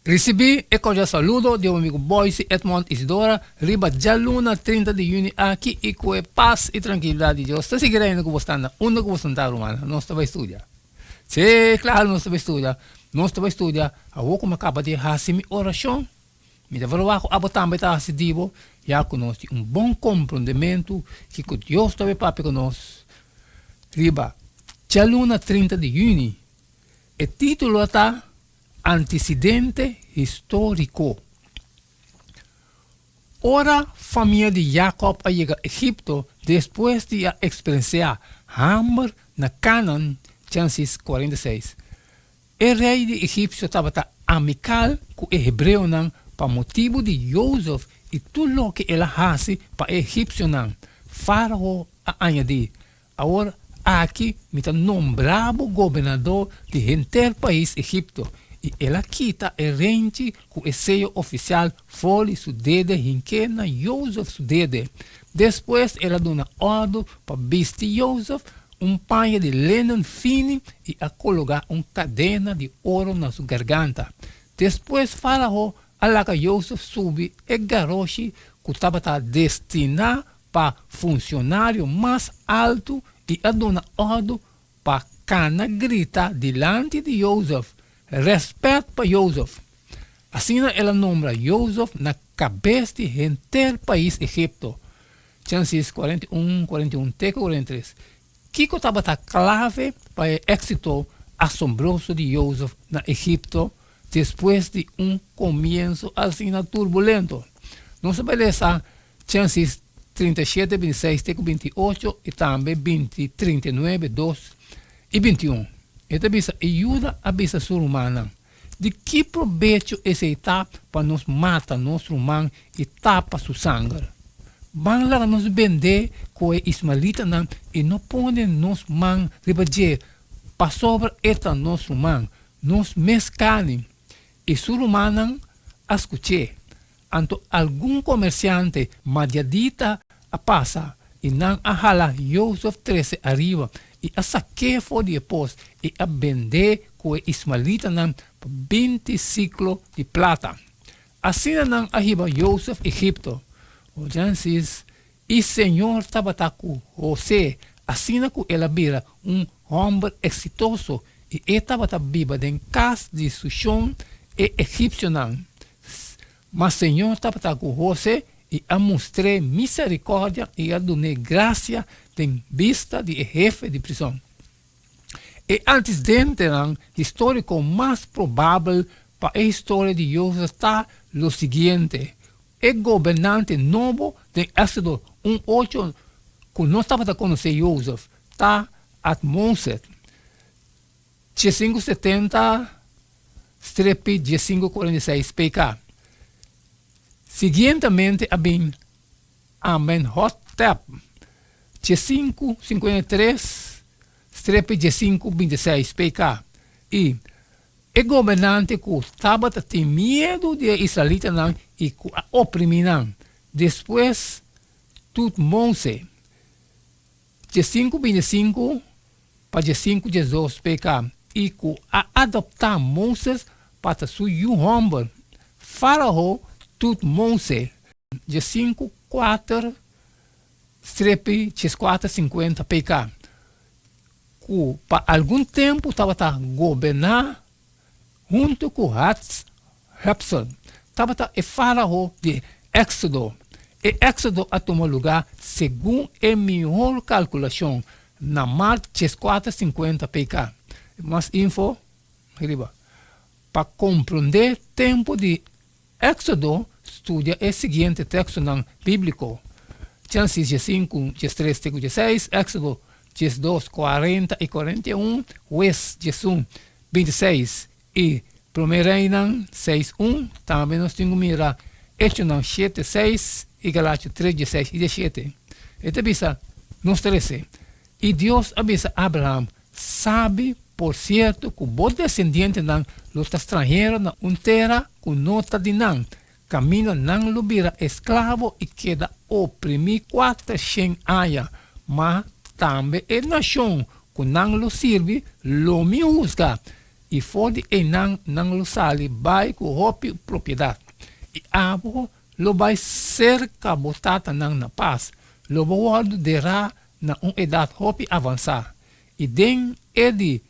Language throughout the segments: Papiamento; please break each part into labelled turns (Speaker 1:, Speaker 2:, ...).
Speaker 1: Risibí e kordial saludo di bo amigu Boyce Edmond Isidora riba djaluna 30 di yüni aki i ku e pas i trankilidat di Dios ta sigui reina ku bo sta na unda ku bo sentá rumannan. Nos ta bai studia. Sí, klaro nos ta bai studia. Nos ta bai studia awor ku mi a kaba di hasi mi orashon. Mi ta verwagt ku abo tambe ta hasi di bo, ya ku nos tin un bon komprondementu kiko Dios ta bai papia ku nos riba djaluna 30 di yüni. E título ta Antesedente históriko. Ora famia di Jakòb a yega Egipto despues di a eksperensiá hamber na Kanan, Génesis 46, e rei di egipsio tabata amikal ku e hebreonan pa motibu di Jozef i tur loke el a hasi pa e egipsionan. Fárao a añadí, Awor aki mi ta nombra bo gobernador di henter pais Egipto. I el a kita e renchi ku e seyo ofisial for di su dede hink'é na Jozef su dede. Despues el a duna òrdu pa bisti Jozef un paña di lenen fini i a kologá un kadena di oro na su garganta. Despues Fárao a laga Jozef subi e garoshi ku tabata destiná pa funcionario mas altu i a duna òrdu pa kana grita dilanti di Jozef, Rèspèt pa Jozef! Asina el a nombra Jozef na kabes di henter pais Egipto. Génesis 41, 41 te ku 43. Kiko tabata klave pa e éksito asombroso di Jozef na Egipto despues di un komienso asina turbulento? Nos a bai lesa Génesis 37, 26 te ku 28 i tambe 20, 39, 2 i 21. E ta bisa, I Juda a bisa su rumannan, Di ki probecho esei ta pa nos mata nos ruman i tapa su sanger? Ban laga nos bend'é ku e ismaelitanan i no pone nos man riba dje, pasobra e ta nos ruman, nos mes karni. I su rumannan a skuch'é. Anto algun komersiante madiadita a pasa, i nan a hala Jozef trese ariba i a sak'é for di e pos i a bend'é ku e ismaelitanan pa 20 siklo di plata. Asina nan a hiba Jozef Egipto. Génesis I Señor tabata ku José, asina ku el a bira un hòmber eksitoso i e tabata biba den kas di su shon e egipsionan. Ma Señor tabata ku José i a mustr'é miserikòrdia i a dun'é grasia den bista di e hefe di prison. E antesidentenan históriko mas probabel pa e historia di José ta lo siguiente, E gobernante nobo den Éksodo un ocho ku no tabata konosé Jozef ta Atmose, 570 strepi 1546 PK. Siguientemente a bin Amenhotep, 553 strepi 1526 PK, i E gobernante ku tabata tin miedu di e israelitanan i ku a oprimí nan. Despues Tutmose, 525 pa 512 PK, i ku a adoptá Moses pa ta su yu hòmber. Fárao Tutmose, 504 strepi 450 PK, ku pa algun tempu tabata goberná huntu ku Hatshepsut, tabata e fárao di Éksodo. E Éksodo a tuma lugá segun e mihor kalkulashon na mart 450 PK. Mas info riba. Pa komprondé tempu di Éksodo, studia e siguiente tekstonan bíbliko, Génesis 15, 13 te ku 16, Éksodo 12, 40 i 41, Hues 11, 26 i Promé Reinan 6, 1. Tambe nos tin ku mira Echonan 7, 6 i Galatio 3, 16 i 17. E ta bisa nos 13, I Dios a bisa Abraham, Sabi por sierto ku bo desendientenan lo ta stranhero na un tera ku no ta di nan, kaminda nan lo bira esklabo i keda oprimí 400 aña. Ma tambe e nashon ku nan lo sirbi lo mi husga. I for di einan nan lo sali bai ku hopi propiedat. I abo lo bai serka bo tatanan na pas, lo bo wòrdu derá na un edat hopi avansá, i den e di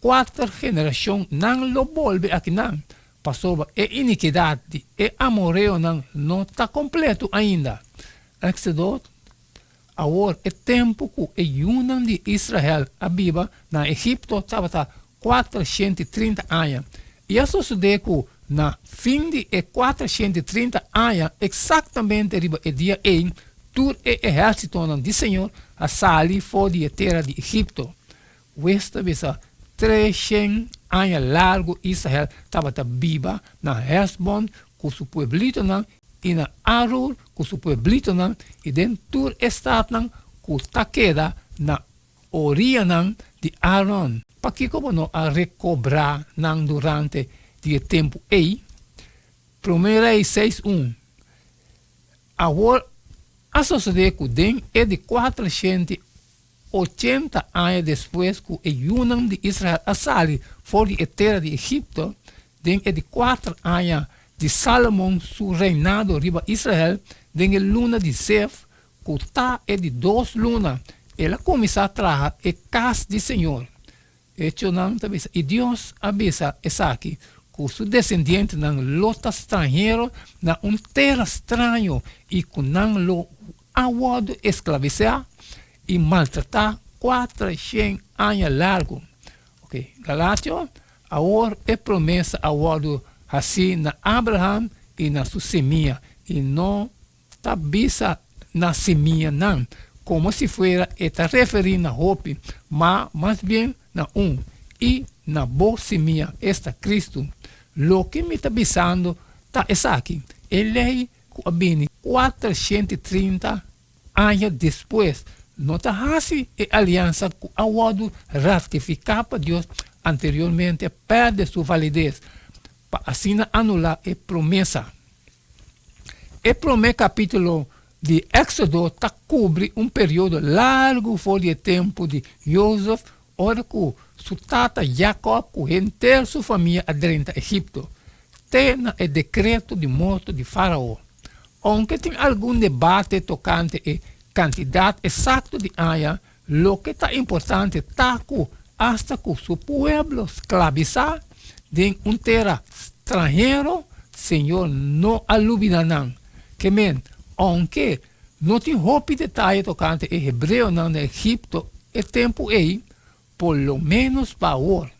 Speaker 1: kuater generashon nan lo bolbe akinan, pasobra e inikidat di e amoreonan no ta kompletu ainda. Éksodo Awor e tempu ku e yunan di Israel a biba na Egipto tabata 430 aña. I a sosodé ku na fin di e 430 aña, eksaktamente riba e dia ei, tur e ehérsitonan di señor a sali for di e tera di Egipto. Wes ta bisa, 300 aña largu Israel tabata biba na Hèsbòn ku su pueblitonan i na Aror ku su pueblitonan i den tur e statnan ku ta keda na orianan di Arnon. Pakiko bo no a rekobrá nan durante di e tempu ei? Promé Rei seis un. Awor a sosodé ku den e di 480 aña despues ku e yunan di Israel a sali for di e tera di Egipto, den e di kuater aña di Salomon su reinado riba Israel, den e luna di Zef, ku ta e di dos luna, el a kuminsá traha e kas di señor. Echonan ta bisa, I Dios a bisa esaki, ku su desendientenan lo ta stranhero na un tera straño i ku nan lo a wòrdu esklavisá i maltratá 400 aña largu. Ok, Galatio, Awor e promesa a wòrdu hasí na Abraham i na su simia, i no ta bisa na simianan, komo si fuera e ta referí na hopi, ma mas bien na un, i na bo simia, esta Kristu. Loke mi ta bisando ta esaki, e lei ku a bini 430 aña despues no ta hasi e aliansa ku a wòrdu ratifiká pa Dios anteriormente pèrdè su valides, pa asina anulá e promesa. E promé kapítulo di Éksodo ta kubri un periodo largu for di e tempu di Yosef ora ku su tata Yakòb ku henter su famia a drenta Egipto, te na e dekreto di morto di Fárao. Ounke tin algun debate tokante e kantidat eksakto di aña, loke ta importante ta ku asta ku su pueblo sklabisá den un tera stranhero, Señor no a lubidá nan. Ke men, ounke no tin hopi detaye tokante e hebreonan na Egipto e tempu ei, por lo ménos pa awor.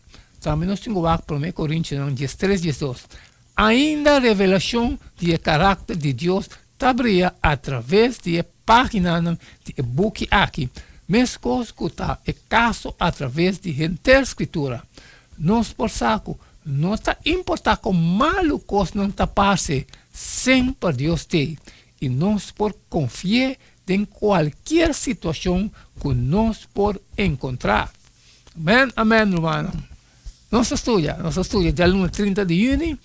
Speaker 1: Tambe nos tin ku wak Promé Korintionan 13, 12. Ainda revelashon di e karakter di Dios ta bria atraves di e páginanan di e buki aki, meskos ku ta e kaso atraves di henter Skritura. Nos por sa ku no ta importá kon malu kosnan ta parse, semper Dios t'ei, i nos por konfi'é den kualkier situashon ku nos por enkontrá. Amèn, amèn, rumannan. Nos ta studia, nos ta studia djaluna 30 di yüni,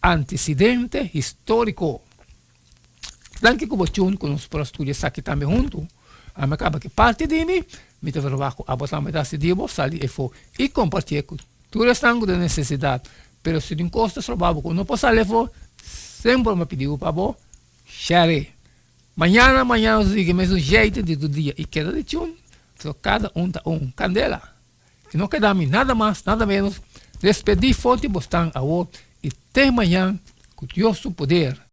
Speaker 1: Antesidente históriko. Danki ku bo tune ku nos por a studia esaki tambe huntu. Ami a kaba ki parti di mi, mi ta verwagt ku abo tambe ta hasi di bo, sali efo i kompartié ku tur esnan ku den nesesidat. Pero si tin kos ta stroba bo ku no por sali efo, semper mi a pidi bo pa bo share. Mañana mañana nos ta sigui mesun jeito di tur dia i keda di tune, pasobra kada un ta un kandela. I no keda mi nada mas, nada menos, despedí for di bosnan awor i te mañan ku Dios su poder.